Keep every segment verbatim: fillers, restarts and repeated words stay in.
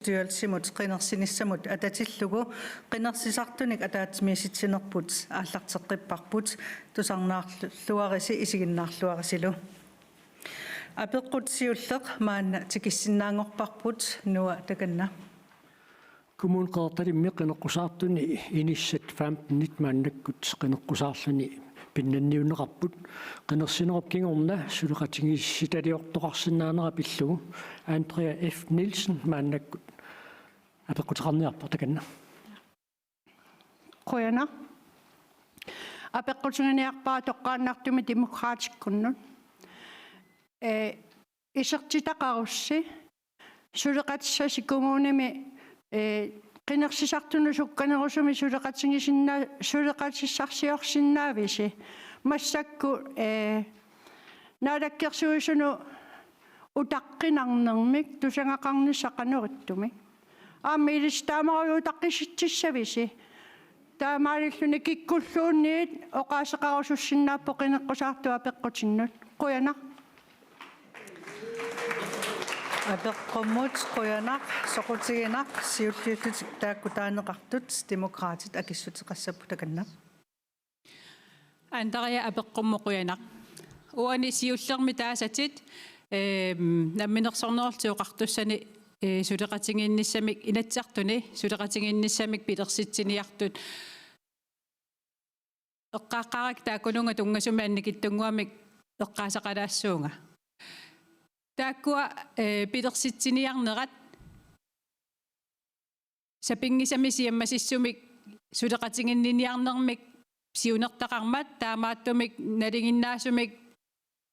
Kommunalbestyrelsimut qinersinissamut atatillugu qinersisartunik ataatsimiisitsinerput aallarteqqipparput, tusarnaarluarisi isiginnaarluarisilu. Apeqqut siulleq maanna tikissinnaanngorparput, Noah takanna. Kommune Qeqertalimmi qineqqusaartuni inissat femtenit maannakkut qineqqusaarluni pinnanniunneqarput. Qinersinerup kingorna suleqatigiissitaliortoqarsinnaanera pillugu Andrea F. Nielsen maannakkut apeqquteqarniarpoq, takanna. Qujanaq. Apeqqutiginiarpara toqqaannartumik Demokraatikkunnut. Ee, isertitaqarussi suleqatissasi kommunimi, ee, qinersisartunut sukkanerusumik suleqatigisinna-, suleqatissarsiorsinnaavisi? Massakkut, ee, Naalakkersuisunut utaqqinarnermik tusagaqarnissaq qanoq ittumik? Aamma ilissi taamarujuk utaqqisitsissavisi? Taamaalilluni kikkulluunniit oqaaseqarusussinnaapput qineqqusaartut apeqqutinnut. Qujanaq. Apeqqummut qujanaq, soqutiginaq, siulliullutik taakku taaneqartut, Demokraatit akissuteqassapput, takanna. Andrea, apeqqummut qujanaq. Uani siullermi taasatit, ehm, Namminersornerullutik Oqartussani, eh, suleqatigiinnissamik, Inatsisartuni suleqatigiinnissamik pilersitsiniartut eqqaaqqaarakkit taakkununnga tunngasumik annikitsunnguamik eqqaasaqalaassuunga. Taakkua, eh, pilersitsiniarnerat sapinngisamik siammasissumik suleqatiginninniarnermik siunertaqarmat, taamaattumik nalinginnaasumik,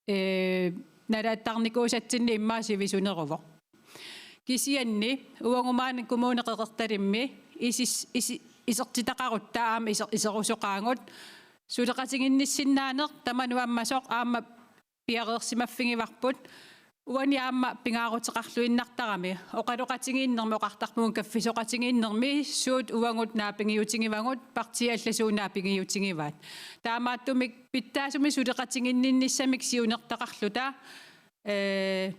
ee, nalaattarnikuusatsinnik immaqa sivisuneruvoq. Kisianni uagut maani Kommune Qeqertalimmi isis-, isi-, isertitaqarutta aamma iser-, iserusoqaagut, suleqatiginnissinnaaneq tamanut ammasoq aamma piareersimaffigivarput. Uani aamma pingaaruteqarluinnartarami oqaloqatigiinnermi, oqartarpugut kaffisoqatigiinnermi, suut uagut naapigiutigivagut, partiit allat suut naapigiutigivaat. Taamaattumik pitsaasumik suleqatiginninnissamik siunertaqarluta, ee,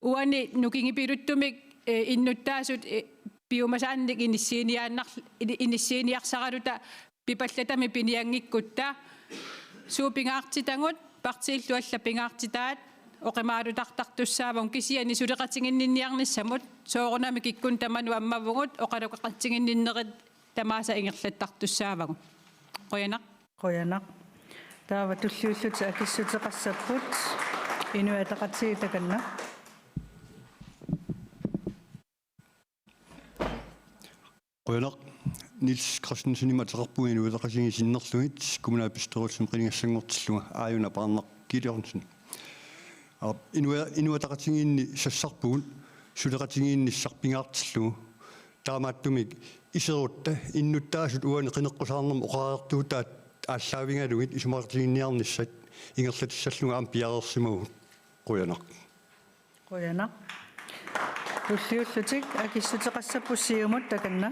uani nukigipiluttumik, ee, innuttaasut, ee, piumasaannik inissiiniaannar-, ini-, inissiiniarsaraluta pipallatami pinianngikkutta, suut pingaartitagut, partiillu allat pingaartitaat, oqimaalutartartussaavagut, kisianni suleqatiginninniarnissamut soorunami kikkunnut tamanut ammavugut, oqaloqatiginninnerit tamaasa ingerlattartussaavagut. Qujanaq. Qujanaq. Taava tulliullutik akissuteqassapput, Inuit Ataqatigiit, takanna. Qujanaq. Niels Christensenimik ateqarpunga Inuit Ataqatigiit sinnerlugit kommunalbestyrelsimi qinigassanngortillunga, aajuna Paarnaq Gideonsen. Aap, Inuit, Inuit Ataqatigiinni sassarpugut suleqatigiinnissaq pingaartillugu. Taamaattumik iserutta innuttaasut uani qineqqusaarnermut oqariartuutaat aallaavigalugit isumaqatiginninniarnissat ingerlatissallugit aamma piareersimavugut. Qujanaq. Qujanaq. Tulliullutik akissuteqassapput Siumut, takanna.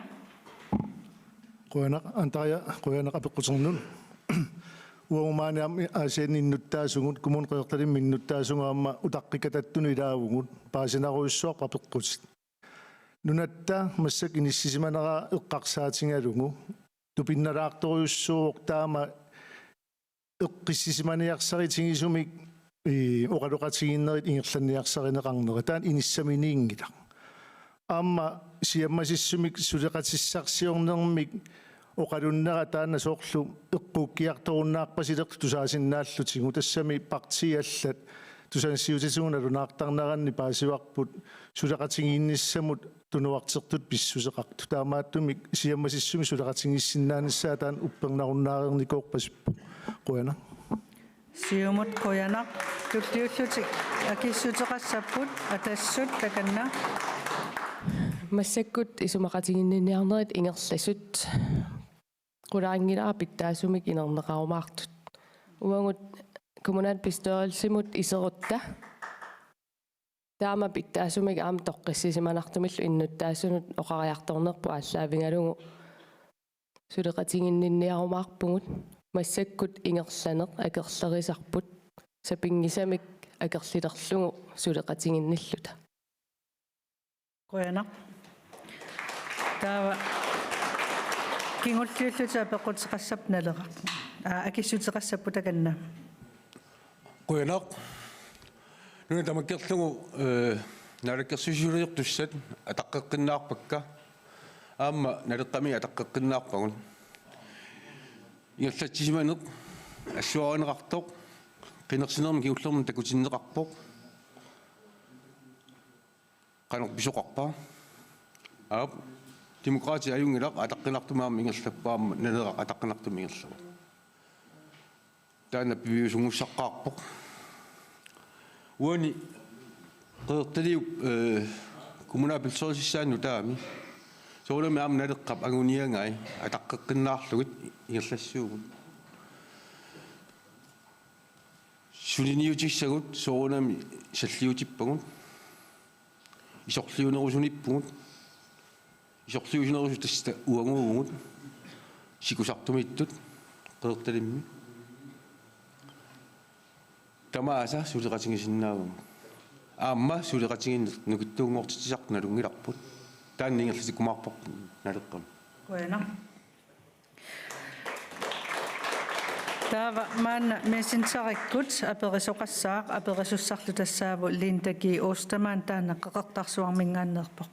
Qujanaq, Andrea, qujanaq apeqquternut. Uagut maani aamma Aasianni innuttaasugut, Kommune Qeqertalimmi innuttaasugut aamma utaqqikatattunut ilaavugut, paasinarujussuarput apeqqutit. Nunatta massakkut inissisimanera eqqarsaatigalugu tupinnalaartorujussuuvoq taama eqqissisimaniarsaritigisumik, ii, oqaloqatigiinnerit ingerlanniarsarineqarnera, taanna inissaminiinngilaq. Aamma siammasissumik suleqatissarsiornermik oqalunnera taanna soorlu eqquukkiartorunnaarpasilersoq tusaasinnaallugu, tassami partiit allat tusagassiuutitigut nalunaartarneranni paasivarput suleqatigiinnissamut tunuartertutut pissuseqartut. Taamaattumik siammasissumik suleqatigiissinnaanissaa taanna uppernarunnaareernikoorpasippoq. Qujanaq. Siumut qujanaq. Tulliullutik akissuteqassapput Atassut, takanna. Massakkut isumaqatiginninniarnerit ingerlasut qularinngilara pitsaasumik inerneqarumaartut. Uagut kommunalbestyrelsimut iserutta taama pitsaasumik aamma toqqissisimanartumillu innuttaasunut oqariartornerput aallaavigalugu suleqatiginninniarumaarpugut, massakkut ingerlaneq akerlerisarput sapinngisamik akerlilerlugu suleqatiginnilluta. Qujanaq. Taava kingulliullutik apeqquteqassapput Naleraq. Aa, akissuteqassapput takanna. Qujanaq. Nuna tamakkerlugu, eh, naalakkersuisuuliortussat ataqqeqqinnaarpakka. Aamma Naleqqami ataqqeqqinnaarpagut. Ingerlatsisimaneq assuarineqartoq qinersinermi kingullermi takutinneqarpoq. Qanoq pisoqarpa? Aap, Demokraatit ajunngilaq, ataqqinartumik aamma ingerlappoq, aamma Naleraq ataqqinartumik ingerlavoq. Taanna piviusunngussaqaarpoq. Uani Qeqertaliup, eh, kommunalbestyrelsissaanut taami. Soorunami aamma Naleqqap anguniagai ataqqeqqinnaarlugit ingerlassuugut. Suliniutissagut soorunami salliutippagut. Isorliunerusunippugut. Isorliusinerusut tassa uaguuvugut. Sikusartumiittut Qeqertalimmi. Tamaasa suleqatigisinnaavugut. Aamma suleqatigiinneq nukittuunngortitsisartut nalunngilarput. Taanna ingerlatikkumaarparput Naleqqami. Qujanaq. Taava maanna Messengerikkut aperisoqassaaq, aperisussarlu tassaavoq Linda G. Ostermann, taanna Qeqertarsuarminngaanneerpoq.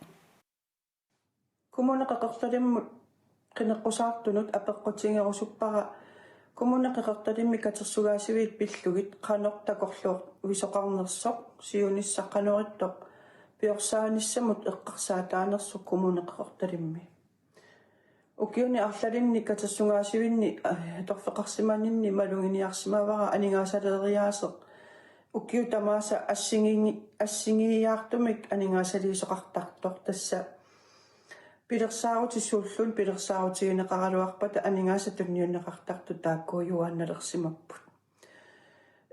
Kommune Qeqertalimmut qineqqusaartunut apeqqutigerusuppara Kommune Qeqertalimmi katersugaasiviit pillugit qanoq takorluuisoqarnersoq siunissaq qanoq ittoq piorsaanissamut eqqarsaataanersoq Kommune Qeqertalimmi. Ukiuni arlalinni katersugaasivinni, eh, atorfeqarsimaninni maluginiarsimavara aningaasaleeriaaseq ukiut tamaasa assingi-, assigiiaartumik aningaasaliisoqartartoq, tassa pilersaarutit suulluunniit pilersaarutigineqaraluarpata aningaasat tunniunneqartartut taakkuujuaannalersimapput.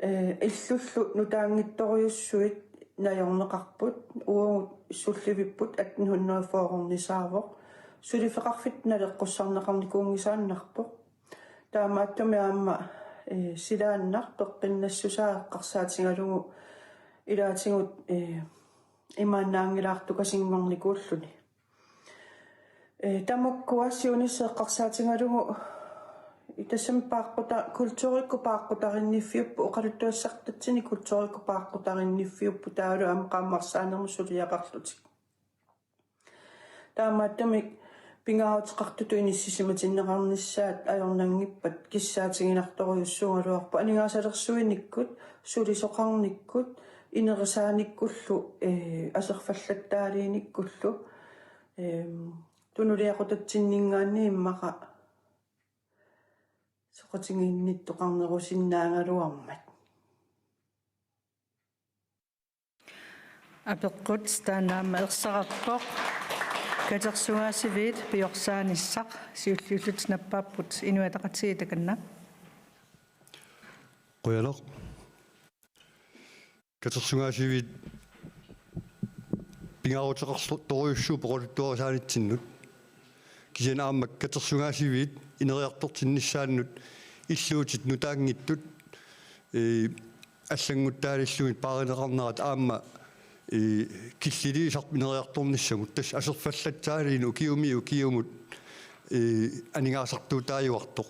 Eh, illullu nutaanngitsorujussuit najorneqarput, uagut sullivipput atten hundrede fyrrenisaavoq, suliffeqarfitta naleqqussarneqarnikuunngisaannarpoq. Taamaattumik aamma, eh, silaannaq peqqinnassusaa eqqarsaatigalugu ilaatigut, eh, imaannaanngilaartukasinngornikuulluni. Eh, tamakkua siunissaq eqqarsaatigalugu tassami paaqquta-, kulturikkut paaqqutarinniffiupput, oqaluttuassartatsinni kulturikkut paaqqutarinniffiupput taavalu aamma qaammarsaanermut suliaqarlutik. Taamaattumik pingaaruteqartutut inissisimatinneqarnissaat ajornanngippat kissaatiginartorujussuugaluarpoq aningaasalersuinikkut, sulisoqarnikkut, inerisaanikkullu, eh, aserfallattaaliinikkullu, eh, tunuliaqutatsinninngaanniit immaqa soqutiginnittoqarnerusinnaagaluarmat. Apeqqut taanna aamma ersarippoq. Katersugaasiviit piorsaanissaa, siulliullutik nappaapput Inuit Ataqatigiit, takanna. Qujanaq. Katersugaasiviit pingaaruteqartorujussuupput oqaluttuarisaanitsinnut. Kisianni aamma katersugaasiviit ineriartortinnissaannut illuutit nutaanngitsut, ee, allannguttaalillugit paarineqarnerat aamma, ee, killiliisarpoq ineriartornissamut. Tassa aserfallattaaliineq ukiumiit ukiumut, ee, aningaasartuutaajuartoq.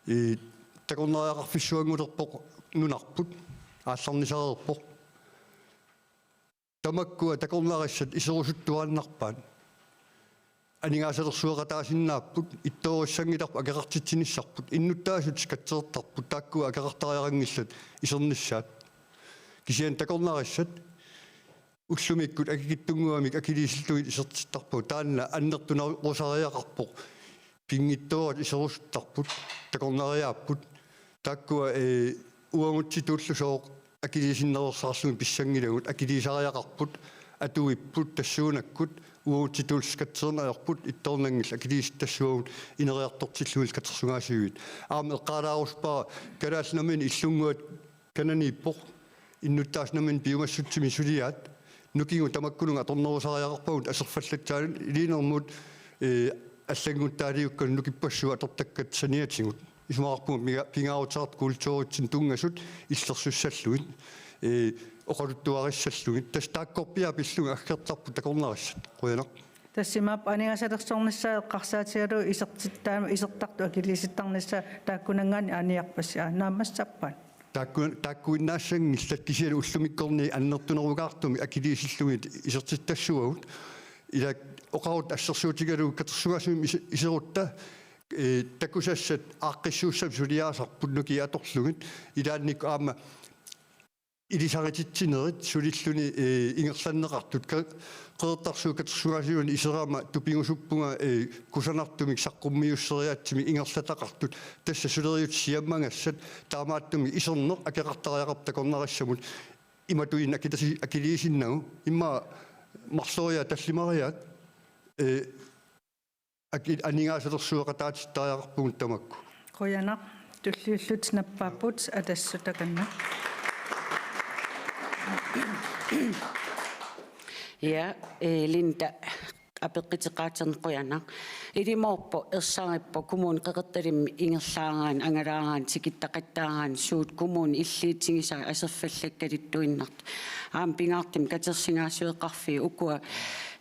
Ee, takornariaqarfissuanngulerpoq nunarput, aallarnisareerpoq. Tamakkua takornarissat iserusuttuaannarpaat. Aningaasalersueqataasinnaapput, ittoorissanngilarput akeqartitsinissarput, innuttaasut skatsertarput, taakkua akeqartariaqanngillat isernissaat. Kisianni takornarissat ullumikkut akikitsunnguamik akiliisillugit isertittarpagut, taanna annertunerusariaqarpoq. Pinngitsooratik iserusuttarput, takornariaapput. Taakkua, ee, uagutsitullu sooq akiliisinnaveersaarlugit pissanngilagut, akiliisariaqarput, atuipput, tassuunakkut, uagutsitullu skatserneq ajorput, ittoornanngillat akiliisittassuagut ineriartortillugit katersugaasiviit. Aamma eqqaalaarusuppara Kalaallit Nunaanni illunnguat kananiippoq, innuttaasut nammineq piumassutsimik suliaat, nukigut tamakkununnga atornerusariaqarpagut aserfallattaaliinermut, ee, allannguttaaliukkagut nukippassuit atortakkat saniatigut. Isumaqarpunga pinga-, pingaaruteqartut kulturitsinnut tunngasut illersussallugit, ee, oqaluttuarissallugit. Tassa taakkorpiaat pillugit aggertarput takornarissat. Qujanaq. Tassa imaappoq aningaasalersornissaa eqqarsaatigalugu isertittaa-, isertartut akiliisittarnissaat taakkunanngaanniit aaniarpassi, aa, naammassapput. Taakku-, taakkuinnaassanngillat kisianni ullumikkornit annertunerugaartumik akiliisillugit isertittassuagut. Ila oqarutta assersuutigalugu katersugaasumik ise-, iserutta, ee, takusassat aaqqissuussamik suliaasarput nukiit atorlugit. Ilaannikkut aamma ilisarititsinerit sulilluni, ee, ingerlanneqartut Ka-, Qeqertarsuup Katersugaasiviani iserama tupigusuppunga, ee, kusanartumik saqqummiusseriaatsimi ingerlataqartut, tassa suleriaaseq siammagassat, taamaattumik iserneq akeqartariaqarpoq takornarissamut, imatuinnaq akilisi-, akiliisinnagu, immaqa marloriaat tallimariaat, ee, aki-, aningaasalersueqataatittariaqarpugut tamakku. Qujanaq, tulliullutit nappaapput, Atassut takanna. Ja, ee, Linda, apeqquteqaaterneq qujanaq. Ilimoorpoq, ersarippoq, Kommune Qeqertalimmi ingerlaaraanni, angalaaraanni, tikittaqattaaraanni, suut kommunit illiutigisai aserfallakkalittuinnartut. Aamma pingaartumik katersugaasiveqarfiit ukua,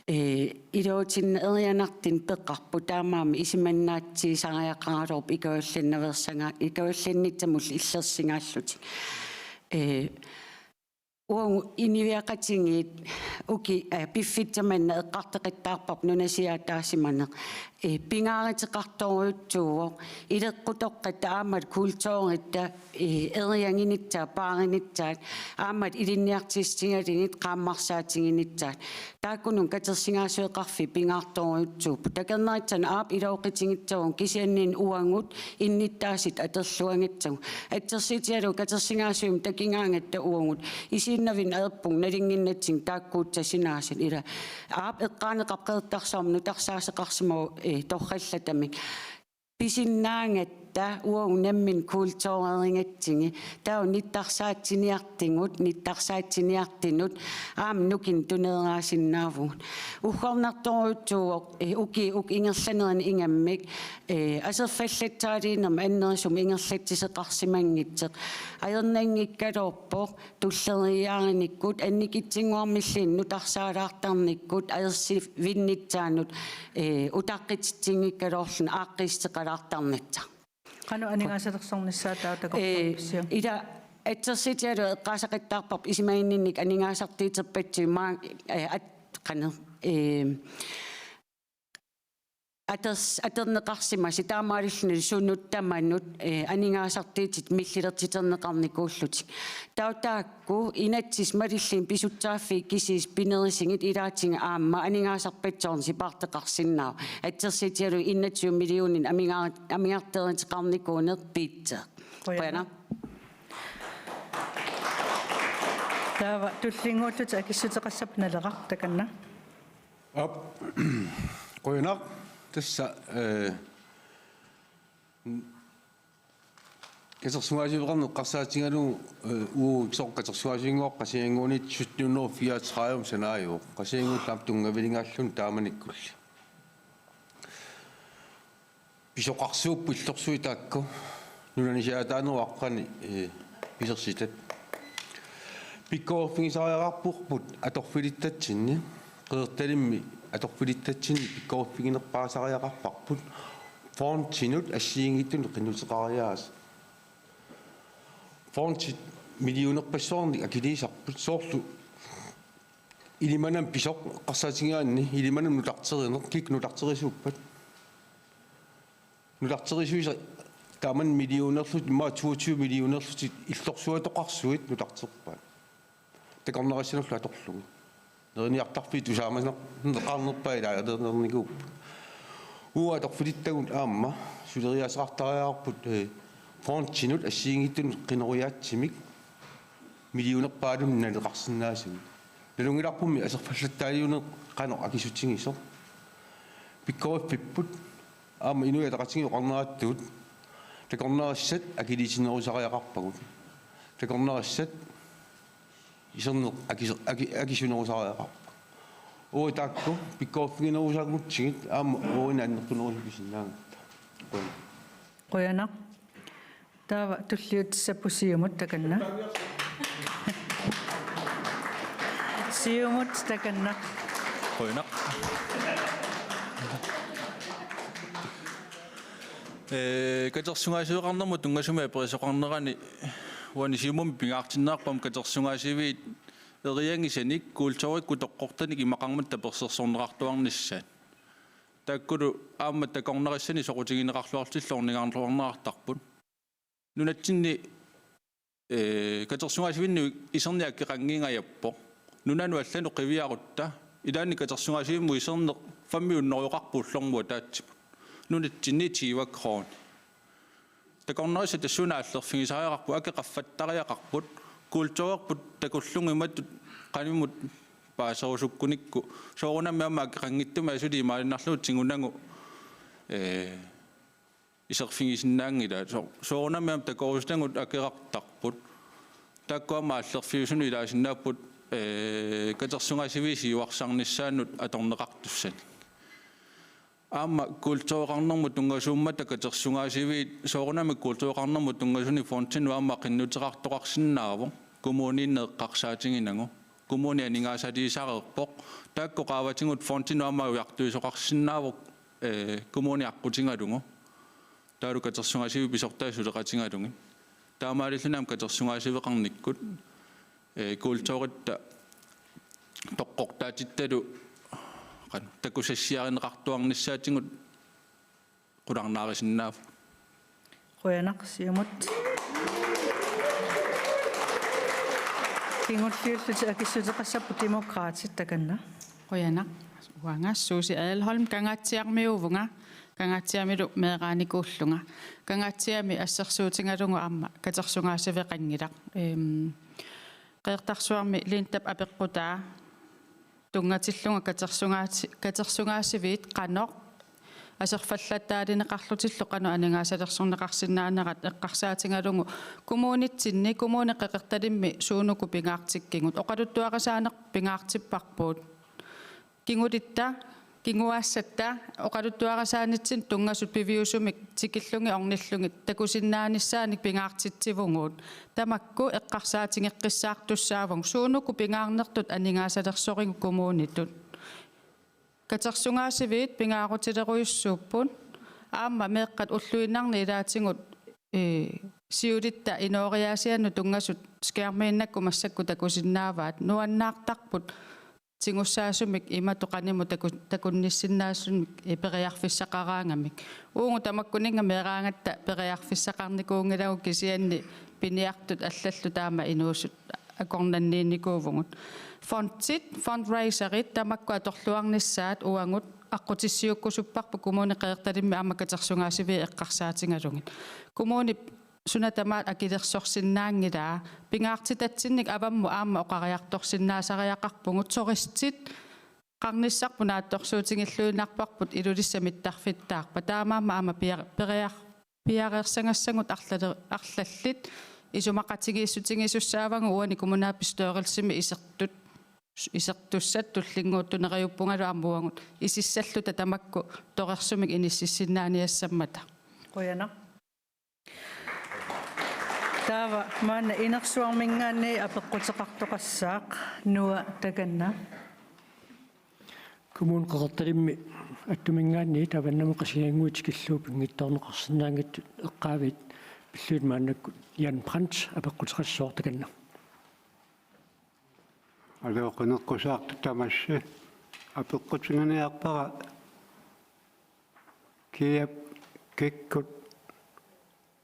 ee, iluatsinneq erianartunik peqarput, taamaammat isumannaatsigisariaqaraluarpoq ikajuallannaveersaga-, ikajuallannitsamullu illersugaluarlutik. Ee, uagut inuiaqatigiit uki-, ee, piffissaq manna eqqartoqattaarparput nunasiaataasimaneq. Ee, pingaaruteqartorujussuuvoq, ileqqutoqqatta aammalu kulturitta, ee, eriaginissaat, paarinissaat, aammalu ilinniartitsissutigalugit qaammarsaatiginissaat. Taakkununnga katersugaasiveqarfiit pingaartorujussuupput. Takornarissannut aap ilaqutariinnartuuvoq kisianni uagut innuttaasut atorluarnissaat. Assersuutigalugu katersugaasivimmi takugaangatta uagut isiginnaarnikuuvugut nalunnginnatsinni taakkuussat sinaasut, ila aap eqqaaneqarpoq Qeqertarsuarmi nutarsaasoqarsimavoq, ee, torrallatamik. Pisinnaagatta uagut nammineq kultureerigatsigu, taava nutarsaatsiniartugut, nutarsaatsiniartunut aamma nukinnik tuneeraasinnaavugut. Uggornartorujussuuvoq, ee, ukiut uku ingerlanerini ingammik, ee, aserfallatsaaliinermi annerusumik ingerlatsisoqarsimanngitsoq. Ajornanngikkaluarpoq tulleriiaarinikkut, annikitsunnguarmilluunniit nutarsaalaartarnikkut, asersivinnissaanut, ee, utaqqitsitsinngikkaluarluni aaqqiissuteqalaartarnissaq. Qanoq aningaasalersornissaa taava takorloorpissiuk? Ee, ila assersuutigalugu eqqaasaqattaarparput isumaginninnik aningaasartuuterpassuit maa-, ee, at-, qanoq, ee, aters-, atorneqarsimasut taamaalilluni sunut tamanut, ee, aningaasartuutit millilertiterneqarnikuullutik. Taava taakku inatsisit malillugit pisussaaffii kisiisa pinerusigit ilaatigut aamma aningaasarpassuarnik sipaartoqarsinnaavoq. Assersuutigalugu enogtyve millioninit amiga-, amigartoruteqarnikuuneq piitseq. Qujanaq. Qujanaq. Taava tullinnguullutik akissuteqassapput Naleraq, takanna. Aap. Qujanaq. Tassa, ee, katersugaasiveqarneq eqqarsaatigalugu, ee, uagut soorlu katersugaasivinnguaq Qasigiannguuniittut sytten hundrede fireogtredive sanaajuvoq. Qasigiannguullu aamma tunngavilingaalluni taamanikkulli. Pisoqarsuupput illorsuit taakku nunanisiaataanerup aqqani, ee, pilersitat. Pikkoriffigisariaqarparput atorfilittatsinni, Qeqertalimmi atorfilittatsinni pikkoriffiginerpaasariaqarparput fondinut assigiinngitsunut qinnuteqariaaseq. Fondit millionerpassuarnik akiliisarput, soorlu Ilimanami pisoq eqqarsaatigigaanni, Ilimanami nutarterineq, kikkut nutarterisuuppat? Nutarterisuisa taamani millionerlutik, immaqa toogtyve millionerlutik illorsuatoqarsuit nutarterpaat. Takornarissanerlu atorlugit. Neriniartarfiit tusaamaneqarnerpaat ilaalerternikuupput. Uagut atorfilittagut aamma suleriaaseqartariaqarput, ee, fondinut assigiinngitsunut qinoriaatsimik millionerpaalunnik naleqarsinnaasumik. Nalunngilarpummi aserfallatsaaliuneq qanoq akisutigisoq. Pikkoriffipput aamma Inuit Ataqatigiit oqarnerattut takornarissat akiliitinnerusariaqarpagut. Takornarissat iserneq akis-, aki-, akisunerusariaqarpoq. Uagut taakku pikkoriffiginerusagutsigit aamma uagut annertunerusukkusinnaagatta. Qujanaq. Qujanaq. Taava tulliutissappat Siumut, takanna. Siumut, takanna. Qujanaq. Ee, katersugaasiveqarnermut tunngasumik aperisoqarnerani uani Siumumi pingaartinneqarpoq aamma katersugaasiviit eriagisanik kulturikkut toqqortanik imaqarmata tapersersorneqartuarnissaat. Taakkulu aamma takornarissani soqutigineqarluarlutillu ornigarluarneqartarput. Nunatsinni ee, katersugaasivinnut iserneq akeqanngingajappoq. Nunanut allanut qiviarutta, ilaanni katersugaasivimmut iserneq femhundredeqarpoq ullormut ataatsip. Nunatsinni tyve kroner. Takornarissat tassuuna aallerfigisariaqarput, akeqarfittariaqarput, kulturerput takullugu imatut qanimut paaserusukkunikku, soorunami aamma akeqanngitsumik asuli imaaliinnarlugu tigunagu, ee, iserfigisinnaanngilaat. So-, soorunami aamma takorusutagut akeqartarput. Taakku aamma aallerfiusunut ilaasinnaapput, ee, katersugaasiviit siuarsarnissaannut atorneqartussanik. Aamma kultureqarnermut tunngasuummata katersugaasiviit soorunami kultureqarnermut tunngasunik fondinut aamma qinnuteqartoqarsinnaavoq kommuniinneq eqqarsaatiginagu. Kommuni aningaasaliisareerpoq. Taakku qaavatigut fondinut aamma ujartuisoqarsinnaavoq, ee, kommuni aqqutigalugu. Taavalu katersugaasiviit pisortaat suleqatigalugit. Taamaalilluni aamma katersugaasiveqarnikkut, ee, kulturitta toqqortaatittalu qanoq takusassiarineqartuarnissaatigut qularnaarisinnaavugut. Qujanaq Siumut. Kingulliullutik akissuteqassapput Demokraatit takanna. Qujanaq. Uanga Susie Adelholm Kangaatsiarmiuuvunga. Kangaatsiamilu meeraanikuullunga. Kangaatsiami assersuutigalugu aamma katersugaasiveqanngilaq. Ehm, Qeqertarsuarmi Lindap apeqqutaa tunngatillugu katersugaasi-, katersugaasiviit qanoq aserfallattaalineqarlutillu qanoq aningaasalersorneqarsinnaanerat eqqarsaatigalugu kommunitsinni Kommune Qeqertalimmi suunuku pingaartikkigut oqaluttuarisaaneq pingaartipparput. Kingulitta, kinguaassatta, oqaluttuarisaanitsinnut tunngasut piviusumik tikillugit ornillugit takusinnaanissaannik pingaartitsivugut. Tamakku eqqarsaatigeqqissaartussaavagut suunuku pingaarnertut aningaasalersorivut kommunitut. Katersugaasiviit pingaarutilerujussuupput. Aamma meeqqat ulluinnarni ilaatigut, ee, siulitta inooriaasiannut tunngasut skærmiinnakku massakkut takusinnaavaat. Nuannaartarput tigussaasumik imatut qanimut taku-, takunnissinnaasumik, ee, periarfissaqaraangamik. Uagut tamakkuninnga meeraagatta periarfissaqarnikuunngilagut kisianni piniartut allallu taama inuusut akornanniinnikuuvugut. Fondit, fundraiserit, tamakku atorluarnissaat uagut aqqutissiuukkusupparput Kommune Qeqertalimmi aamma katersugaasiviit eqqarsaatigalugit. Kommunip suna tamaat akilersorsinnaanngilaa, pingaartitatsinnik avammut aamma oqariartorsinnaasariaqarpugut, turistit qarnissarput naatsorsuutigilluinnarparput Ilulissat mittarfittaarpat. Taamaammat aamma piar-, periar-, piareersagassagut arlale-, arlallit isumaqatigiissutigisussaavagut uani kommunalbestyrelsimi isertut, isertussat tullinnguuttuneriuppungalu aamma uagut isissalluta tamakku torersumik inississinnaaniassammata. Qujanaq. Taava maanna inersuarminngaanniit apeqquteqartoqassaaq, Noah takanna. Kommune Qeqertalimmi attuminngaanniit avannamut Qasigiannguit tikillugu pinngitsoorneqarsinnaanngitsut eqqaaviit pillugit maannakkut Jan Brandt apeqquteqassooq takanna. Aluu, qineqqusaartut tamassi. Apeqqutiginiarpara kiap kikkut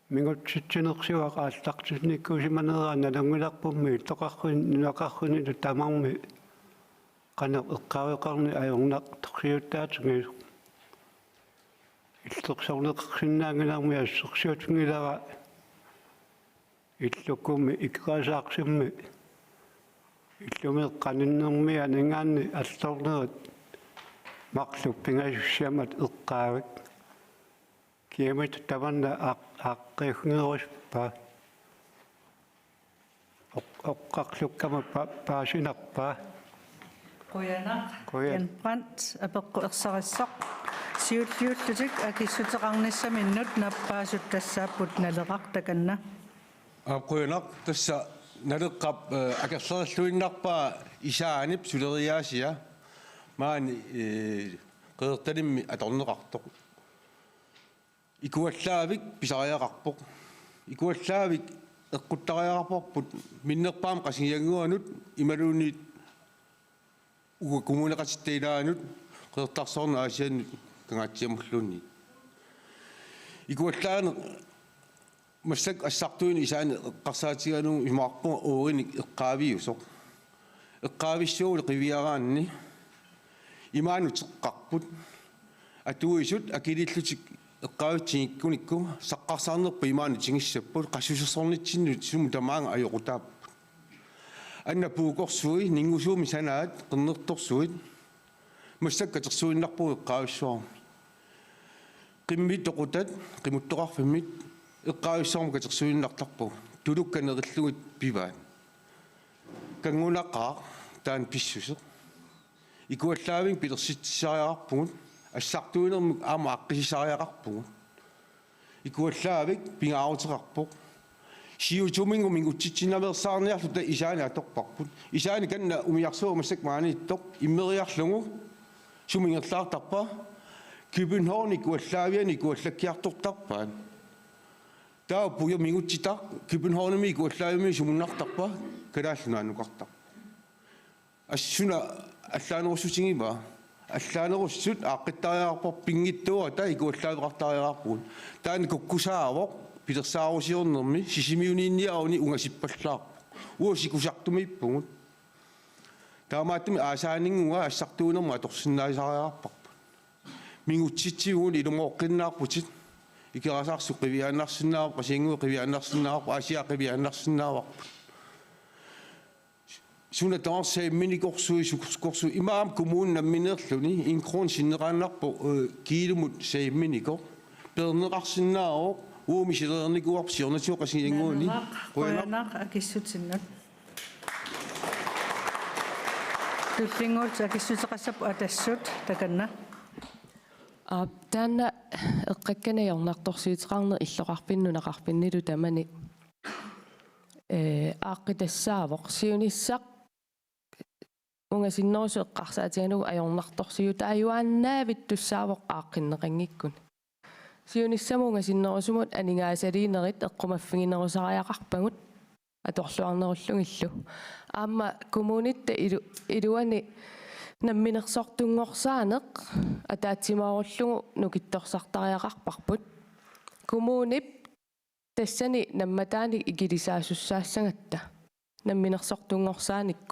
mingutsitsinersuaq aallartinnikkuusimaneraa nalunngilarpummi illoqarfin-, nunaqarfinnilu tamarmi qanoq eqqaaveqarneq ajornartorsiutaatigisoq. Illersorneqarsinnaanngilarmi assersuutigilara. Illukkumi Ikerasaarsimmi illumiit qaninnermiit aningaanniit allornerit marluk pingasussiammat eqqaavik. Kiamita tamanna aaq-, aaqqiinngerusuppaa. Oq-, oqqarlukkama pa-, paasinarpaa. Qujanaq. Qujan-. Jan Brandt apeqqut ersarissoq. Siulliullutik akissuteqarnissaminnut nappaasut tassaapput Naleraq takanna. Aap, qujanaq, tassa Naleqqap, eh, akerlerilluinnarpaa Isaanip suleriaasia maani, eh, Qeqertalimmi atorneqartoq. Ikuallaavik pisariaqarpoq. Ikuallaavik eqquttariaqarparput minnerpaamik Qasigiannguanut imaluunniit uku kommuneqatitta ilaanut Qeqertarsuarnut Aasiannut Kangaatsiamulluunniit. Ikuallaaneq massakkut assartuineq isaani eqqarsaatigalugu isumaqarpunga uurinik eqqaaviusoq. Eqqaavissuugulu qiviaraanni imaanut uteqqarput. Atuisut akiliillutik eqqaavitsigikkunikku saqqarsarnerput imaanut tigissapput, qassusersornitsinnut sumut tamaanga ajoqutaapput. Anna puukorsui, ninngusuumik sanaat, qernertorsuit. Massakkut katersuinnarpugut eqqaavissuarmi. Qimmit toqutat, qimuttoqarfimmit, eqqaavissuarmi katersuinnartarpugut. Tulukkat nerillugit pivaat. Kanngunaqaaq taanna pissuseq. Ikuallaavimmik pilersitsisariaqarpugut, assartuinermik aamma aaqqisisariaqarpugut. Ikuallaavik pingaaruteqarpoq. Siutuminngumik utsitsinnaveersaarniarluta isaani atorparput. Isaani kanna umiarsuaq massakkut maaniittoq immeriarlugu sumi ingerlaartarpa? København ikuallaaviani ikuallakkiartortarpaat. Taava puja mingutsitaq Københavnimi ikuallaavimmi sumunnartarpa? Kalaallit Nunaannukartarpoq. Assuna allaanerussutigivaa. Allaanerussut aaqqittariaqarpoq, pinngitsoorata ikuallaaveqartariaqarpugut. Taanna kukkusaavoq pilersaarusiornermi, Sisimiuniinniaruni ungasippallaarpoq. Uagut sikusartumiippugut. Taamaattumik aasaaninnguaq assartuinermut atorsinnaasariaqarparput. Mingutsitsivugut, ilumooqqinnaarputit. Ikerasaarsuaq qiviaannarsinnaavoq, Qasigiannguit qiviaannarsinnaavarput, Aasiaat qiviaannarsinnaavarput. Suna tamarmi saamminikorsui, sukorsukorsui, imaammat kommuni nammineerluni en krone sinneqaannarpoq, øh, kiilumut saamminikoq. Peerneqarsinnaavoq, uagut misileriarnikuuarput siornatigut Qasigiannguani. Qujanaq, qujanaq. Qujanaq akissutinnut. Tullinnguullutik akissuteqassapput Atassut, takanna. Aap, taanna eqqakkanik ajornartorsiuteqarneq illoqarfinni nunaqarfinnilu tamani, ee, aaqqitassaavoq. Siunissaq ungasinnerusoq eqqarsaatigalugu ajornartorsiutaajuaannaavittussaavoq aaqqinneqanngikkuni. Siunissamut ungasinnerusumut aningaasaliinerit eqqumaffiginerusariaqarpagut atorluarnerullugillu. Aamma kommunitta ilu-, iluani namminersortunngorsaaneq ataatsimoorullugu nukittorsartariaqarparput. Kommunip tassani nammataanik ikilisaasussaassagatta namminersortunngorsaaneq.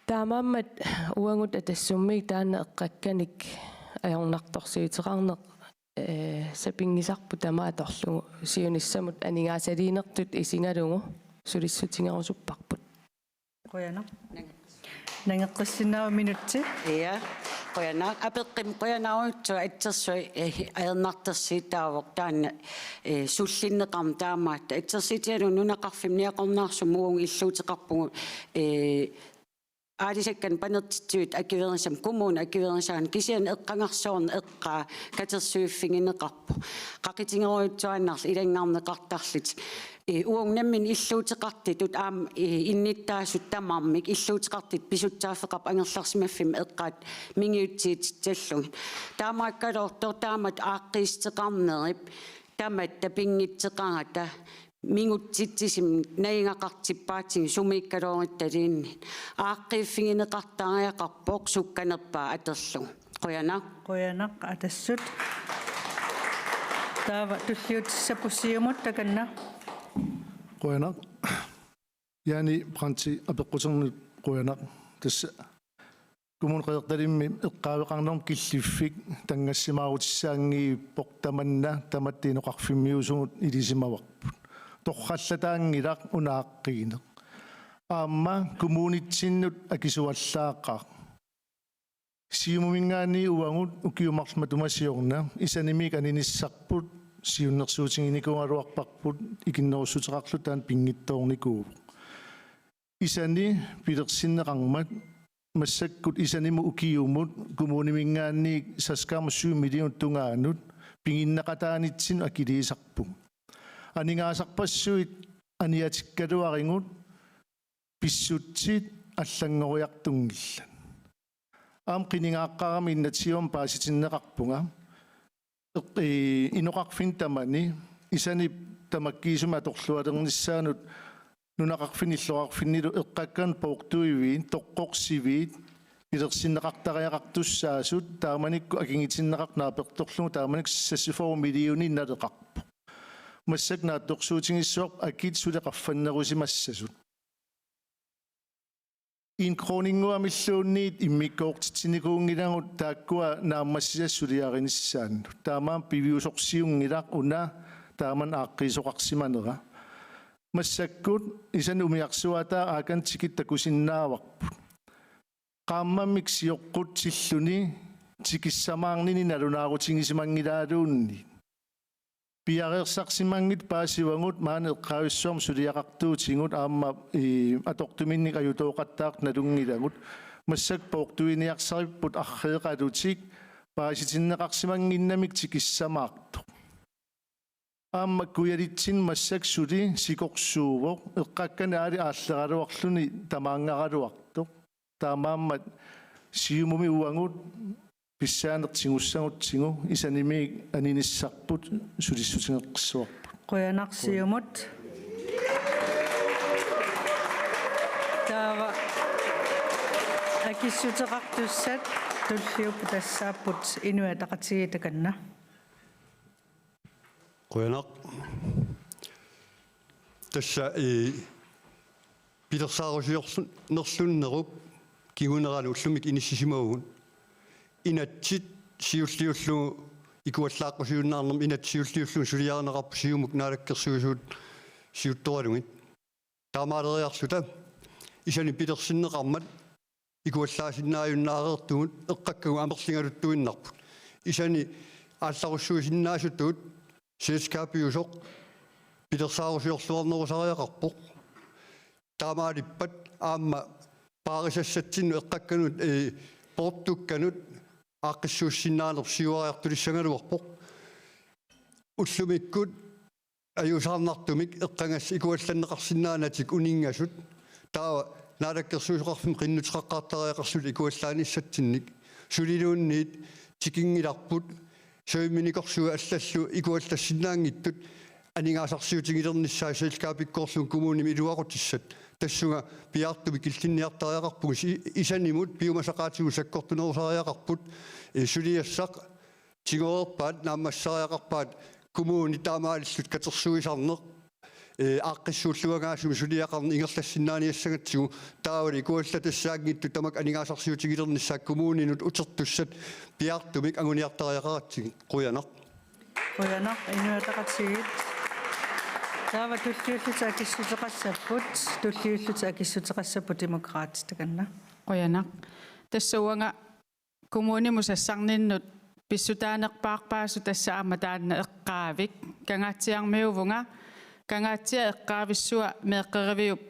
Taamaammat uagut Atassummiit taanna eqqakkanik ajornartorsiuteqarneq, ee, sapinngisarput tamaat atorlugu siunissamut aningaasaliinertut isigalugu sulissutigerusupparput. Qujanaq. Nangeqqissinnaavit minutsi. Ja, qujanaq. Apeqqut qujanarujussuaq, assersuut, eh, ajornartorsiutaavoq taanna, eh, sullinneqarneq taamaattut. Assersuutigalugu nunaqarfimmi Niaqornaarsummi uagut illuuteqarpugut, eh, aalisakkanik panertitsivit akuerisaminnik, kommunip akuerisaanik, kisianni eqqagarsuarnik eqqaa katersuiffigineqarpoq. Qaqutigerujussuaannarlutik ilanngarneqartarlutik. Ee, uagut nammineq illuuteqartutut aamma, ee, innuttaasut tamarmik illuuteqartutut pisussaaffeqarpoq angerlarsimaffimmi eqqaat mingutsitsissallugit. Taamaakkaluartoq taamatut aaqqiissuteqarnerup tamatta pinngitsoqarata mingutsitsisumik najugaqartippaatigut sumiikkaluarutta liinni. Aaqqiiffigineqartariaqarpoq sukkanerpaaq atorlugu. Qujanaq. Qujanaq Atassut. Taava tulliutissapput Siumut, takanna. Qujanaq. Jane Brandtip apeqquternut qujanaq. Tassa Kommune Qeqertalimmi eqqaaveqarnermut killiffik tanngassimaarutissaanngivippoq, tamanna tamatta inoqarfimmiusumut ilisimavarput. Torrallataanngilaq una aaqqiineq. Aamma kommunitsinnut akisuallaaqaaq. Siumuminngaanniit uagut ukiut marluk matuma siorna isanimiik aninissarput siunnersuutiginikuugaluarparput, ikinnerussuteqarluta taanna pinngitsoornikuuvoq. Isani pilersinneqarmat massakkut isanimut ukiumut kommuniminngaanniit seks komma syv millionit tungaanut piginneqataanitsinnut akiliisarpugut. Aningaasarpassuit aniatikkaluarigut pissutsit allanngoriartunngillat. Aamma qinigaaqqaarami innatsiivama paasitinneqarpunga. eq-, i-, inoqarfinni tamani isanip tamakkiisumik atorlualernissaanut nunaqarfinni illoqarfinnilu eqqakkanut poortuiviit, toqqorsiviit, pilersinneqartariaqartussaasut taamanikkut akigitinneqartut naapertorlugu taamanikkut seksogfyrre millionit naleqarput. Massakkut naatsorsuutigissavarput akit suli qaffannerusimassasut. En kroninnguamilluunniit immikkoortitsinikuunngilagut taakkua naammassisassat suliarinissaannut. Taamaammat piviusorsiunngilaq una taamani aaqqiisoqarsimanera. Massakkut isanni umiarsuaataa aakani tikit takusinnaavarput. Qaammammik sioqqutsilluni tikissamaarnini nalunaarutigisimanngilaaluunniit. Piareersarsimanngitsut paasivagut maani eqqaavissuarmik suliaqartuutigut aamma, ii, atortuminnik ajutooqattaartut nalunngilagut. Massakkut poortuiniarsaripput arreeqalutik paasitinneqarsimannginnamik tikissamaartoq. Aamma kujalitsinni massakkut suli sikorsuuvoq, eqqakkani aali aalleraluarluni tamaangaraluartoq. Taamaammat Siumumi uagut pissaaneq tigussagutsigu isanimiik aninissarput sulissutigeqqissavarput. Qujanaq Siumut. Taava akissuteqartussat tulliuttut tassaapput Inuit Ataqatigiit, takanna. Qujanaq. Tassa, ii, pilersaarusiornerlunnerup kingunerani ullumikkut inissisimavugut. Inatsit siulliullugu ikuallaaqqusiunnaarnermi inatsit siulliullugu suliarineqarput Siumut Naalakkersuisut siuttoralugit. Taamaaleriarluta isani pilersinneqarmat ikuallaasinnaajunnaartugut eqqakkagut amerligaluttuinnarput. Isani aallarussuisinnaasutut selskabiusoq pilersaarusiorluarnerusariaqarpoq. Taamaalippat aamma paarisassatsinnut eqqakkanut, ee, poortukkanut aaqqissuussinnaaneq siuariartulissagaluarpoq. Ullumikkut ajuusaarnartumik eqqagassat ikuallanneqarsinnaanatik uninngasut, taava naalakkersuisoqarfimmut qinnuteqaqqaartariaqarluta ikuallaanissatsinnik, suliluunniit tikinngilarput savimminikorsui allallu ikuallassinnaanngitsut aningaasarsiutigilernissaat selskabikkoorlugit kommunimi iluaqutissat, tassunga piaartumik killinniartariaqarpugut. I-, isanimut piumasaqaatigut sakkortunerusariaqarput, ee, suliassaq tigoreerpaat, naammassisariaqarpaat kommuni taamaalillutik katersuisarneq, ee, aaqqissuulluagaasumik suliaqarneq ingerlassinnaaniassagatsigu, taavali ikuallatassaanngitsut tamakku aningaasarsiutigilernissaat kommuninut utertussat piaartumik anguniartariaqaratsigit. Qujanaq. Qujanaq, Inuit Ataqatigiit. Taava tulliullutik akissuteqassapput, tulliullutik akissuteqassapput Demokraatit, takanna. Qujanaq. Tassa uanga kommunimut sassarninnut pissutaanerpaarpaasoq tassa aamma taanna eqqaavik. Kangaatsiarmiuuvunga, Kangaatsiaq eqqaavissua meeqqeriviup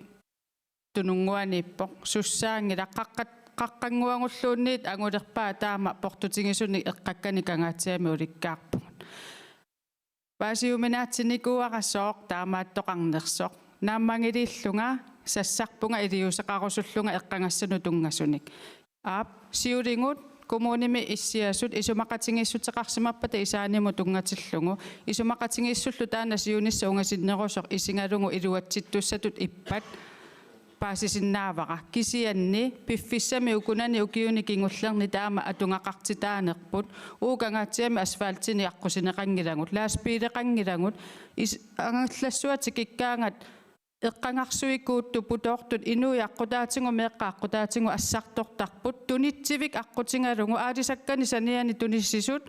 tununnguaniippoq. Sussaanngilaq, qaqqat-, qaqqannguagulluunniit angulerpaat taama portutigisunik eqqakkanik Kangaatsiami ulikkaarpugut. Paasiuminaatsinikuuara sooq taamaattoqarnersoq. Naammagiliillunga, sassarpunga iliuuseqarusullunga eqqagassanut tunngasunik. Aap, siuligut, kommunimi issiasut isumaqatigiissuteqarsimappata isaanimut tunngatillugu. Isumaqatigiissullu taanna siunissaq ungasinnerusoq isigalugu iluatsittussatut ippat paasisinnaavara. Kisianni piffissami ukunani ukiuni kingullerni taama atugaqartitaanerput. Uagut Kangaatsiami asfaltinik aqqusineqanngilagut, lastbiileqanngilagut, is-, angallassuaq tikikkaangat eqqagarsuikuuttut putoortut inuit aqqutaatigut meeqqat aqqutaatigut assartortarput, tunitsivik aqqutigalugu aalisakkanik sanianik tunissisut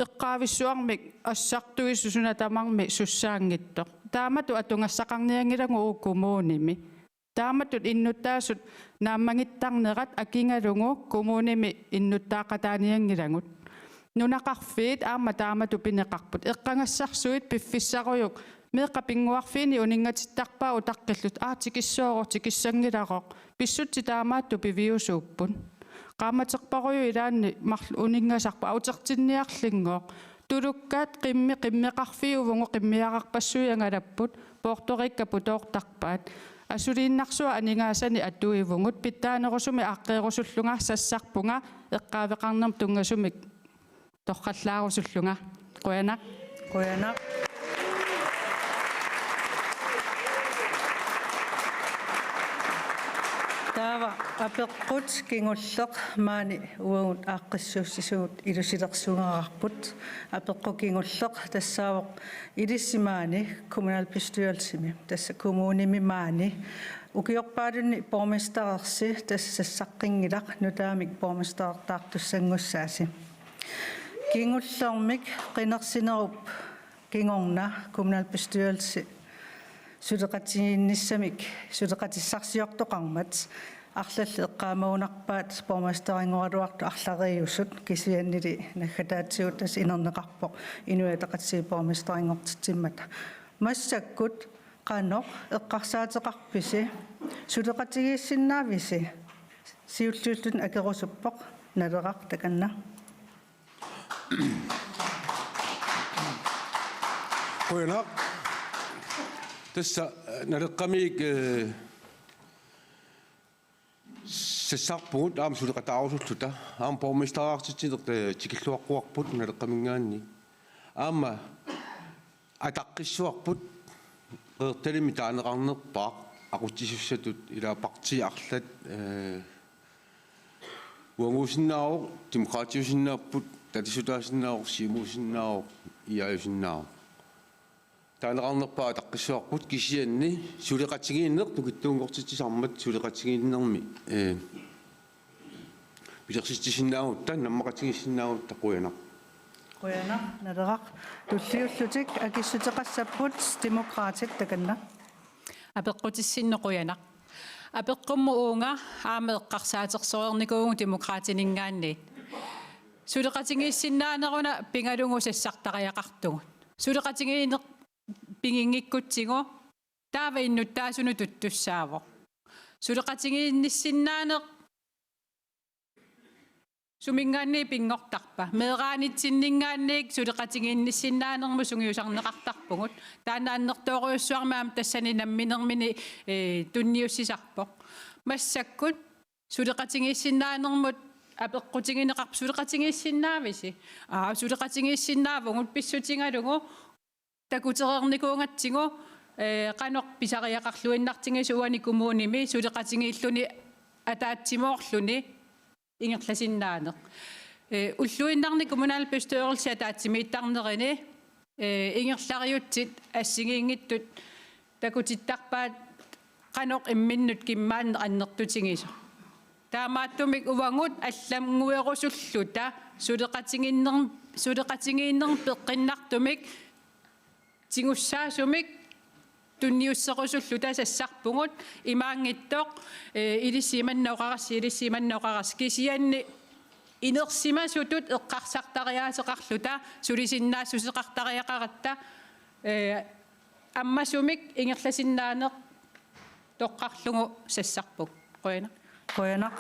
eqqaavissuarmik assartuisut suna tamarmi sussaanngitsoq. Taamatut atugassaqarnianngilagut uagut kommunimi. Taamatut innuttaasut naammagittarnerat akigalugu kommunimi innuttaaqataanianngilagut. Nunaqarfiit aamma taamatut pineqarput. Eqqagassarsuit piffissarujuk meeqqat pinnguarfiini uninngatittarpaat utaqqillutik: Aa, tikissooroq, tikissanngilaroq. Pissutsit taamaattut piviusuupput. Qaammaterparujuk ilaanni marluk uninngasarput, aa, utertinniarlinngooq. Tulukkaat qimmit qimmeqarfiuvugut, qimmiararpassuit angalapput, poortorikkat putoortarpaat. Asuliinnarsuaq aningaasanik atuivugut, pitsaanerusumik aaqqeerusullunga, sassarpunga eqqaaveqarnermut tunngasumik torrallaarusullunga. Qujanaq. Qujanaq. Taava apeqqut kingulleq maani uagut aaqqissuussisugut ilusilersugaarput. Apeqqut kingulleq tassaavoq ilissi maani kommunalbestyrelsimi, tassa kommunimi maani, ukiorpaalunni borgmesterersi, tassa sassaqqinngilaq, nutaamik borgmesterertaartussanngussaasi. Kingullermik qinersinerup kingorna kommunalbestyrelse suleqatigiinnissamik suleqatissarsiortoqarmat arlallit eqqaamagunarpaat borgmesteringoraluartut arlariiusut, kisiannili naggataatigut tassa inerneqarpoq Inuit Ataqatigiit borgmesterinngortitsimmata. Massakkut qanoq eqqarsaateqarpisi, suleqatigiissinnaavisi? Siulliulluni akerusuppoq. Naleraq, takanna. Qujanaq. Tassa, eh, Naleqqamiit, eh, sassarpugut aamma suleqataarusulluta. Aamma borgmesteriartitsineq, eh, tikilluaqquarput Naleqqaminngaanniit. Aamma ataqqissuarput Qeqertalimmi taaneqarnerpaaq aqutsisussatut, ila partiit arlallit, eh, uaguusinnaavoq, Demokraatiusinnaapput, tatigisutaasinnaavoq, Siumuusinnaavoq, IA-usinnaavoq. Taaneqarnerpaaq ataqqissuarput, kisianni suleqatigiinneq nukittuunngortitsisarmat suleqatigiinnermi, eh, pilersitsisinnaagutta, nammaqatigiissinnaagutta. Qujanaq. Qujanaq, Naleraq. Tulliullutik akissuteqassapput Demokraatit, takanna. Apeqqutissinnut qujanaq. Apeqqummut uunga aamma eqqarsaatersornikuuvugut Demokraatininngaanniit. Suleqatigiissinnaaneruna pigalugu sassartariaqartugut. Suleqatigiinneq piginngikkutsigu taava innuttaasunut tuttussaavoq. Suleqatigiinnissinnaaneq suminngaanniit pinngortarpa? Meeraanitsinninngaanniit suleqatigiinnissinnaanermut sungiusarneqartarpugut. Taanna annertoorujussuarmik aamma tassani namminermini, eh, tunniussisarpoq. Massakkut suleqatigiissinnaanermut apeqqutigineqarpoq: Suleqatigiissinnaavisi? Aa, suleqatigiissinnaavugut, pissutigalugu takutereernikuugatsigu, eh, qanoq pisariaqarluinnartigisoq uani kommunimi suleqatigiilluni ataatsimoorluni ingerlasinnaaneq. Eh, ulluinnarni kommunalbestyrelsi ataatsimiittarnerini, eh, ingerlariutsit assigiinngitsut takutittarpaat qanoq imminnut kimmaanneq annertutigisoq. Taamaattumik uagut allannguerusulluta suleqatigiinner-, suleqatigiinnermut peqqinnartumik tigussaasumik tunniusserusulluta sassarpugut, imaanngitsoq, eh, ilissi manna oqarassi, ilissi manna oqarassi, kisianni inersimasutut eqqarsartariaaseqarluta, sulisinnaassuseqartariaqaratta, eh, ammasumik ingerlasinnaaneq toqqarlugu sassarpugut. Qujanaq. Qujanaq.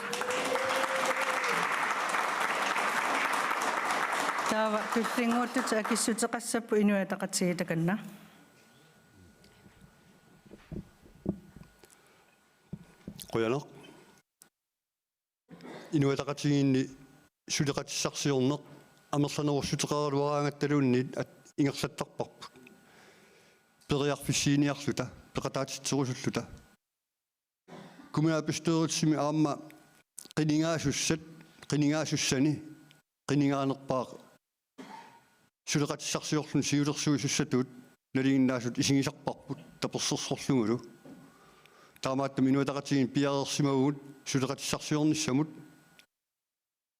Taava tullinnguuttutit akissuteqassapput Inuit Ataqatigiit, takanna. Qujanaq. Inuit Ataqatigiinni suleqatissarsiorneq amerlanerussuteqaraluaraangattaluunniit at-, ingerlattarparput. Periarfissiiniarluta, peqataatitserusulluta. Kommunalbestyrelsimi aamma qinigaasussat, qinigaasussani, qinigaanerpaaq suleqatissarsiorluni siulersuisussatut nalinginnaasut isigisarparput tapersersorlugulu. Taamaattumik Inuit Ataqatigiinni piareersimavugut suleqatissarsiornissamut,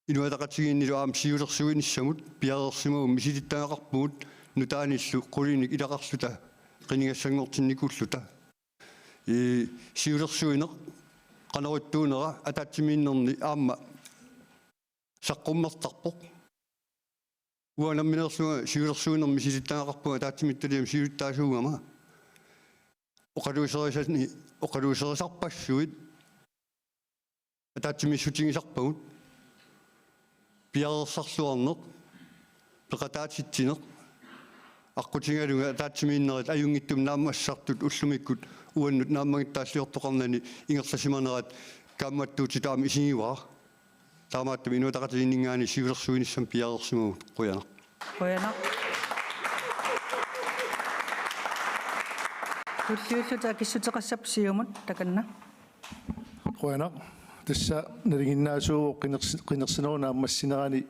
Inuit Ataqatigiinnilu aamma siulersuinissamut piareersimavugut, misilittagaqarpugut nutaanillu qulinik ilaqarluta qinigassanngortinnikuulluta. Ii, siulersuineq qanoq ittuunera ataatsimiinnerni aamma saqqummertarpoq. Uanga nammineerlunga siulersuinermik misilittagaqarpunga ataatsimiititaliami siulittaasuugama. Oqaluuserisani, oqaluuserisarpassuit ataatsimiissutigisarpagut. Piareersarluarneq, peqataatitsineq, aqqutigalugit ataatsimiinnerit ajunngitsumik naammassisartut ullumikkut uannut naammagittaalliortoqarnani ingerlasimanerat kaammattuutitut aamma isigivara. Taamaattumik Inuit Ataqatigiinninngaanniit siulersuinissamut piareersimavugut. Qujanaq. Qujanaq. Tulliullutik akissuteqassapput Siumut, takanna. Qujanaq. Tassa nalinginnaasuuvoq qinersi-, qinersinerup naammassinerani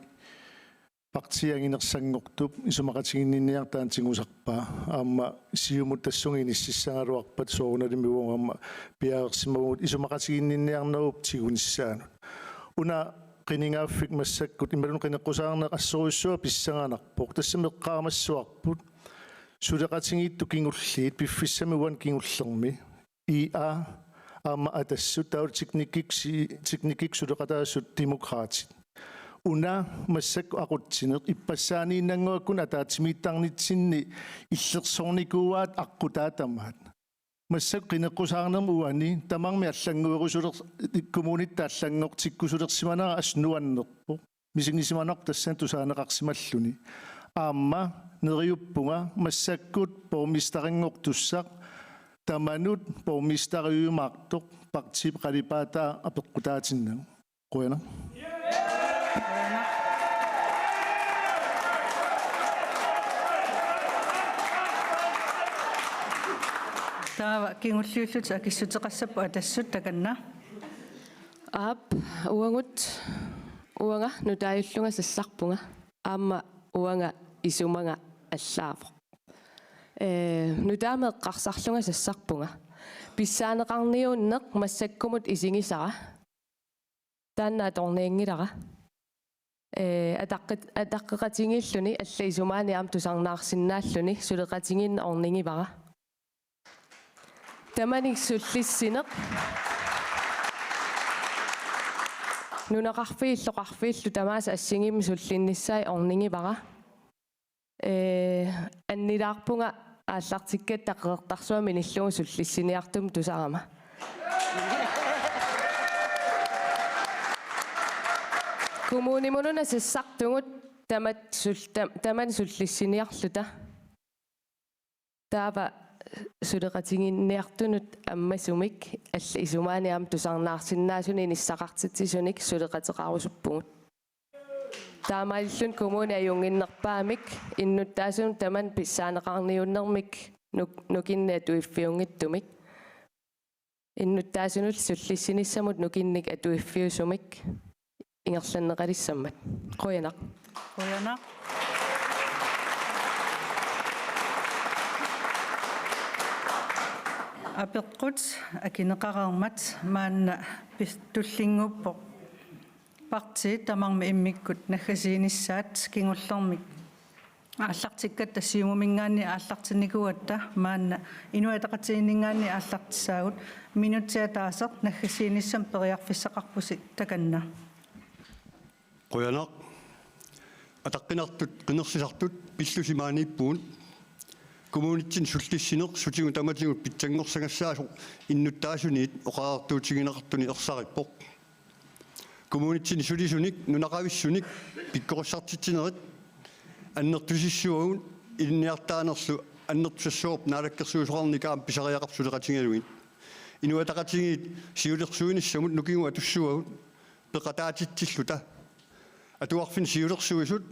partiit anginersanngortup isumaqatiginninniarneq taanna tigusarpaa. Aamma Siumut tassunga inississagaluarpat soorunalimi uagut aamma piareersimavugut isumaqatiginninniarnerup tigunissaanut. Una qinigaaffik massakkut imaluunniit qineqqusaarneq assorujussuaq pissanganarpoq. Tassami eqqaamassavarput suleqatigiittut kingulliit piffissami uani kingullermi I A aamma Atassut taavalu teknikkik-, teknikkikkut suleqataasut Demokraatit. Una massakkut aqutsineq ippassaaniinnannguakkut ataatsimiittarnitsinni illersornikuuaat aqqutaat tamaat. Massakkut qineqqusaarnermi uani tamarmik allannguerusuler-, kommunitta allanngortikkusulersimanera assut nuannerpoq. Misigisimanarpoq tassani tusaaneqarsimalluni. Aamma neriuppunga massakkut borgmesterinngortussaq tamanut borgmesteriumaartoq partiip qalipaataa apeqqutaatinnagu. Qujanaq. Taava kingulliullutik akissuteqassapput Atassut, takanna. Aap, uagut, uanga nutaajullunga sassarpunga. Aamma uanga isumaga allaavoq. Ee, nutaamik eqqarsarlunga sassarpunga. Pissaaneqarniunneq massakkumut isigisara. Taanna atornianngilara. Ee, ataqqi-, ataqqeqatigiilluni allat isumaanni aamma tusarnaarsinnaalluni suleqatigiinneq ornigivara. Tamanik sullissineq. Nunaqarfiit illoqarfiillu tamaasa assigiimmik sullinnissaat ornigivara. Ee, annilaarpunga aallartikkatta Qeqertarsuarmi minillugu sullissiniartumik tusarama. Kommunimut una sassartugut tamat sul-, tam-, tamanit sullissiniarluta. Taava suleqatigiinniartunut ammasumik allat isumaanni aamma tusarnaarsinnaasunik inissaqartitsisunik suleqateqarusuppugut. Taamaalilluni kommuni ajunnginnerpaamik innuttaasunut tamanit pissaaneqarniunnermik nuk-, nukinnik atuiffiunngitsumik. Innuttaasunullu sullissinissamut nukinnik atuiffiusumik ingerlanneqalissammat. Qujanaq. Qujanaq. Apeqqut akineqareermat maanna pis-, tullinnguuppoq. Partiit tamarmik immikkut naggasiinissaat kingullermik aallartikkatta Siumuminngaanniit aallartinnikuugatta maanna Inuit Ataqatigiinninngaanniit aallartissaagut, minutsit ataaseq naggasiinissamut periarfissaqarpusi, takanna. Qujanaq. Ataqqinartut qinersisartut pillusi maaniippugut. Kommunitsinni sullissineq sutigut tamatigut pitsanngorsagassaasoq innuttaasuniit oqariartuutigineqartuni ersarippoq. Kommunitsinni sulisunik nunaqavissunik pikkorissartitsinerit annertusissavagut, ilinniartitaanerlu annertusassavarput naalakkersuisoqarnikkut aamma pisariaqarpoq suleqatigalugit. Inuit Ataqatigiit siulersuinissamut nukigut atussavagut peqataatitsilluta. Atuarfinni siulersuisut,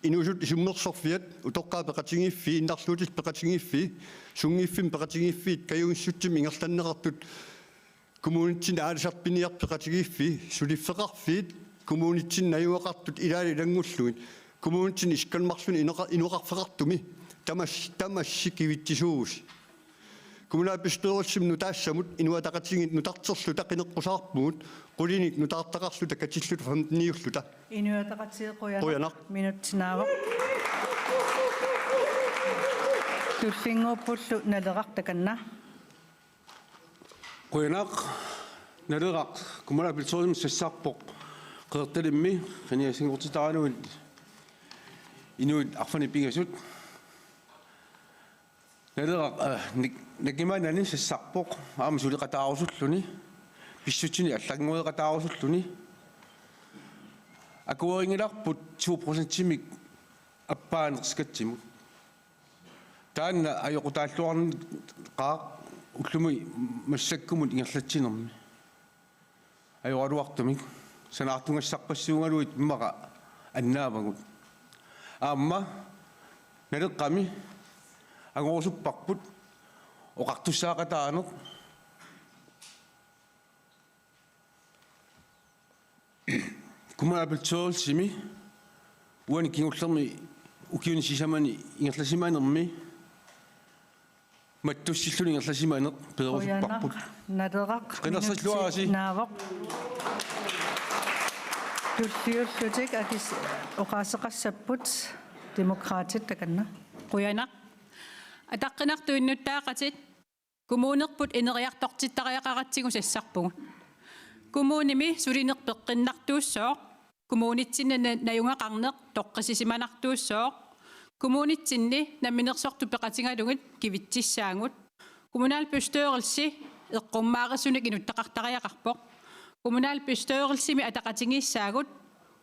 inuusuttup isummersorfiat, utoqqaat peqatigiiffii, innarluutillit peqatigiiffii, sunngiffimmik peqatigiiffiit, kajungissutsimik ingerlanneqartut, kommunitsinni aalisartut piniartut peqatigiiffii, suliffeqarfiit, kommunitsinni najugaqartut ilaat ilanngullugit, kommunitsinni isikkanmarluni inoqa-, inoqarfeqartumi, tamas-, tamassi kivitsisuuvusi. Kommunalbestyrelsimi nutaassamut Inuit Ataqatigiit nutarterluta qineqqusaarpugut, qulinik nutaartaqarluta katilluta femteniulluta. Inuit Ataqatigiit, qujanaq. Qujanaq. Minutsit naavaq. Tullinnguuppullu Naleraq, takanna. Qujanaq. Naleraq kommunalbestyrelsimi sassarpoq, Qeqertalimmi qinigassanngortitaraluit inuit arfineq-pingasut. Naleraq, eh, Nik-, Nakimanani sassarpoq, aamma suleqataarusulluni, pissutsinik allanngueqataarusulluni. Akuerinngilarput to procentimik appaaneq skattimut. Taanna ajoqutaalluarneqaaq ullumi massakkumut ingerlatsinermi. Ajoraluartumik sanaartugassarpassuugaluit immaqa annaavagut. Aamma Naleqqami angorusupparput Oqartussaaqataaneq. Kommunalbestyrelsimi uani kingullermi ukiuni sisamani ingerlasimanermi mattussilluni ingerlasimaneq peerusupparput. Qujanaq, Naleraq, qinersilluarisi. Minutsit naavoq. Tulliullutik akis-, oqaaseqassapput Demokraatit takanna. Qujanaq. Ataqqinartut innuttaaqatit. Kommunerput ineriartortittariaqaratsigu sassarpugut. Kommunimi sulineq peqqinnartuussooq, kommunitsinni na-, najugaqarneq toqqissisimanartuussooq, kommunitsinni namminersortut peqatigalugit kivitsissaagut, kommunalbestyrelsi eqqummaarisunik inuttaqartariaqarpoq, kommunalbestyrelsimi ataqatigiissaagut,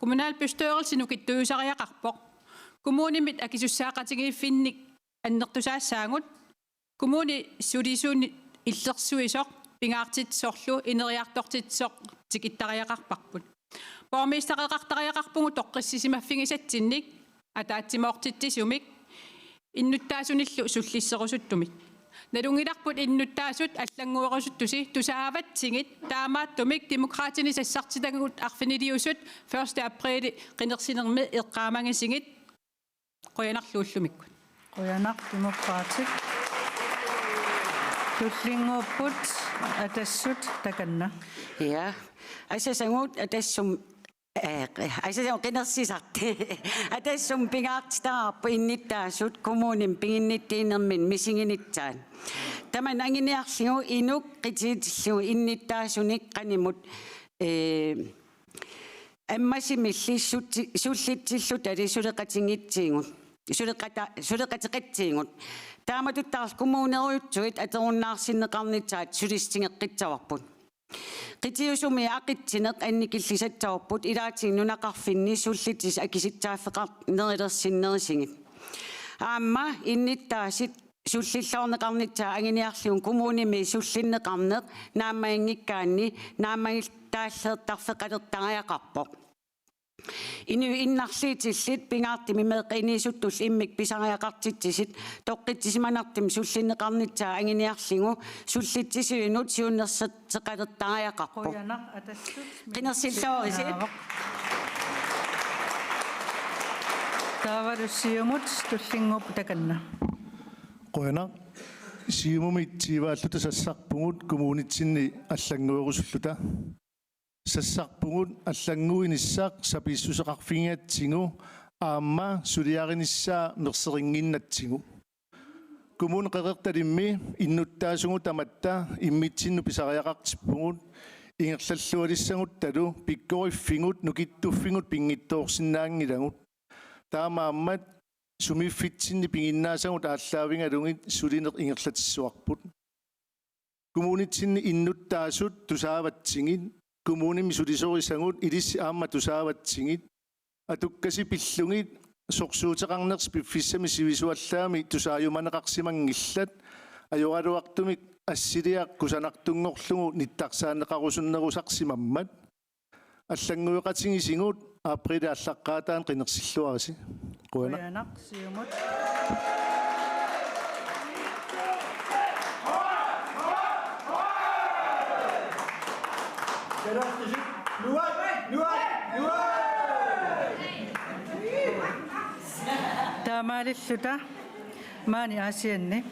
kommunalbestyrelsi nukittuusariaqarpoq, kommunimit akisussaaqatigiiffinnik annertusaassaagut, kommuni sulisunik illersuisoq pingaartitsisorlu ineriartortitsisoq tikittariaqarparput. Borgmestereqartariaqarpugut toqqissisimaffigisatsinnik ataatsimoortitsisumik innuttaasunillu sullisserusuttumik. Nalunngilarput innuttaasut allannguerusuttusi tusaavatsigit, taamaattumik Demokraatini sassartitagut arfiniliusut første aprili qinersinermi eqqaamagisigit. Qujanarlu ullumikkut. Qujanaq Demokraatit. Tullinnguupput Atassut takanna. Ja. Asasagut Atassum, eh, Asasagut qinersisartut. Atassum pingaartitaqarput innuttaasut kommunimi piginnittuunerminni misiginissaq. Tamanna anguniarlugu inuk qitiutillugu innuttaasunik qanimut, eh, ammasimilli sutti-, sullitsillutali suleqatigiitsigut. Suleqata-, suleqateqatsigut. Taamatuttaaq kommunerujussuit atorunnaarsinneqarnissaat sulissutigeqqissavarput. Qitiusumi aqitsineq annikillisassavarput ilaatigut nunaqarfinni sullittut akisussaaffeqarnerulersinnerusigit. Aamma innuttaasut sullilluarneqarnissaat anguniarlugu kommunimi sullinneqarneq naammaginngikkaanni naammagitaalliortarfeqalertariaqarpoq. Inuit innarliitillit pingaartumik meeqqat inuusuttullu immikkut pisariaqartitsisut toqqissisimanartumik sullinneqarnissaat anguniarlugu sullitsisuunut siunnersorteqalertariaqarpoq. Qujanaq Atassut. Qinersilluarisi. Naavoq. Taavalu Siumut Tullinnguup takanna. Qujanaq. Siumumi tiivaalluta sassarpugut kommunitsinni allannguerusulluta. Sassarpugut allannguinissaq sapiissuseqarfigigatsigu aamma suliarinissaa merserinnginnatsigu. Kommune Qeqertalimmi innuttaasugut tamatta immitsinnut pisariaqartippugut, ingerlallualissaguttalu pikkoriffigut nukittuffigut pinngitsoorsinnaanngilagut. Taamaammat sumiiffitsinni piginnaasagut aallaavigalugit sulineq ingerlatissuarput. Kommunitsinni innuttaasut tusaavatsigit, kommunimi sulisorisagut ilissi aamma tusaavatsigit, atukkasi pillugit sorsuuteqarnersi piffissami sivisuallaami tusaajumaneqarsimanngillat, ajoraluartumik assiliaq kusanartunngorlugu nittarsaanneqarusunnerusarsimammat. Allanngueqatigisigut aprilip aallaqqaataani qinersilluarisi. Qujanaq. Qujanaq Siumut. Taamaalilluta maani Aasianni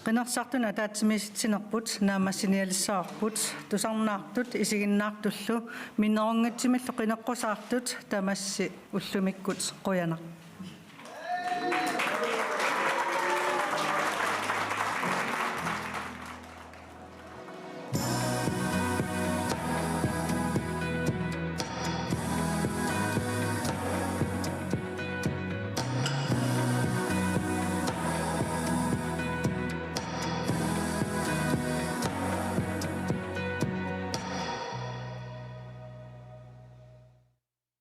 qinersisartuni ataatsimiisitsinerput naammassinialissavarput, tusarnaartut isiginnaartullu minnerunngitsumillu qineqqusaartut tamassi ullumikkut qujanaq.